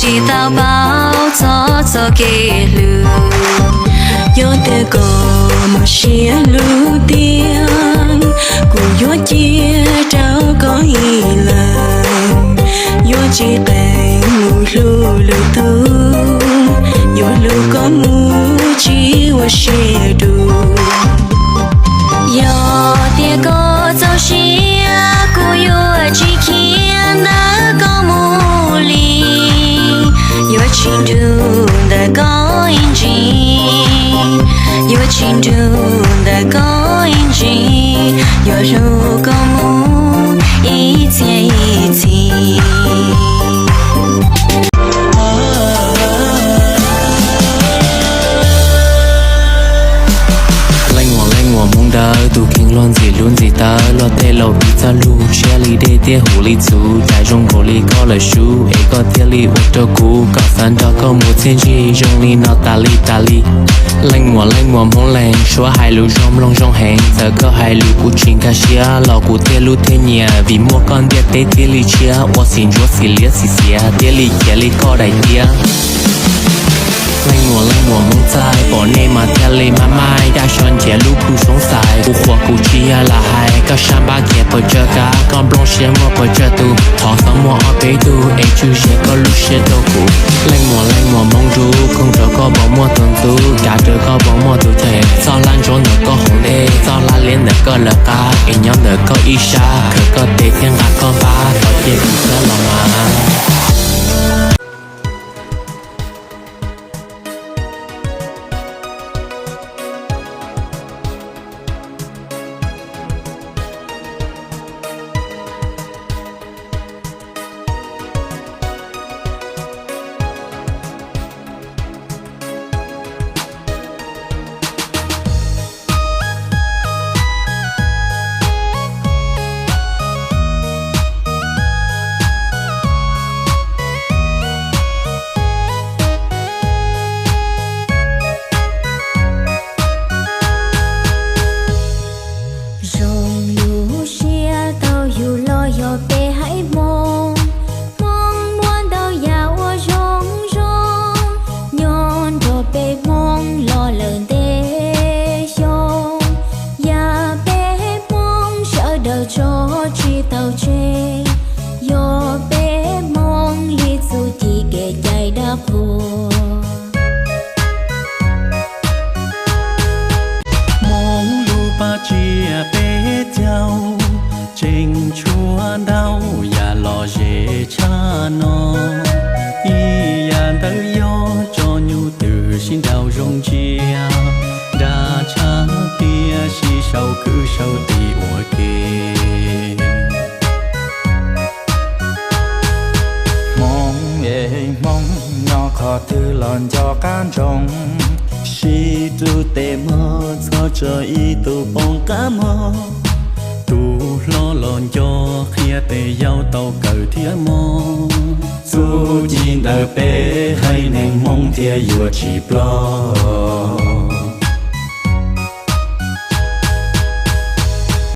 Tsis tau paub txog txoj kev hlub, yog tias koj muaj siab lug tiag, kuv yuav cia rau koj ib leeg. Yuav tsis qeeb mus hlub lwm tus, yuav hlub koj mus tsis ua siab dub. Yog tias koj txaus siab, kuv yuav tsis khiav ntawm koj mus li. Yuav tsis nrug ntawm koj ib ntsis, yuav tsis nrug ntawm koj ib ntsis, yuav hlub koj mus ib txhia ib txhis. Leej muam, leej muam Hmoob dawb, tus kheev luag ntxim hlub ntxim tawv, luag tej laus piv txoj lus tshiab li dej thiab huv li txhuv, cas zoo nkaus li koj lawm sub, es koj thiaj li ua rau kuv kom xav nrog koj mus txiaj ntsig zoo li no tas li tas li. Leej muam, leej muam Hmoob Leeg, suab hais lus zoo mloog zoo heev, txawm koj hais lus kuv tsis nkag siab los kuv thiaj hlub thiaj nyiam, vim muaj koj ntiaj teb thiaj li tshiab, ua xim ntsuav xim liab xim xiav thiaj li khiav li koj daim tiab. Leej muam, leej muam Hmoob Txaij, pom nej mas thiaj li maj maj, yaj so nrhiav lub plhu soob xais, kuv qhuas kuv tsis yog lam hais, koj sab npab khiav pes tsawg kab, koj nplooj siab muaj pes tsawg tus, qhov xov muaj ob peb tug, es tswj ze koj lub siab rau kuv. Leej muam, leej muam Hmoob Ntsuab, koog rau koj puas muaj tus ntxub, kav rau koj puas muaj tus cem, txoj hlab ntsuab ntawm koj hauv ntej, txoj hlab liab ntawm koj lawv qab, es nyob ntawm koj ib sab, khawm koj tes thiab nqa koj npab, thov cia kuv xab los mas. Zoo lub siab tau yug los yog peb haiv Hmoob. Hmoob muaj ntau yam uas zoo zoo, nyob nrog peb Hmoob los lawm ntev xyoo. Yam peb Hmoob sawv daws tso tsis tau tseg, yog peb Hmoob li txuj ci kev cai dab qhuas. Hmoob lub paj tsiab peb caug, tseem tshuav ntau yam lom zem tshaj no. Ib yam ntawd yog tso nyuj twm sib nraus zoo ntsia, nra tshaj tiaj sib sau khwb sau tis ua ke. Hmoob es Hmoob nyob qhov twg los nco qab ntsoov, sib rub tes muag txhob tso ib tug poob qab mog. Tus hlob los nco qhia tes yau tau kawm thiab mog. Txuj ci ntawm peb haiv neeg Hmoob thiaj yuav tsis ploj.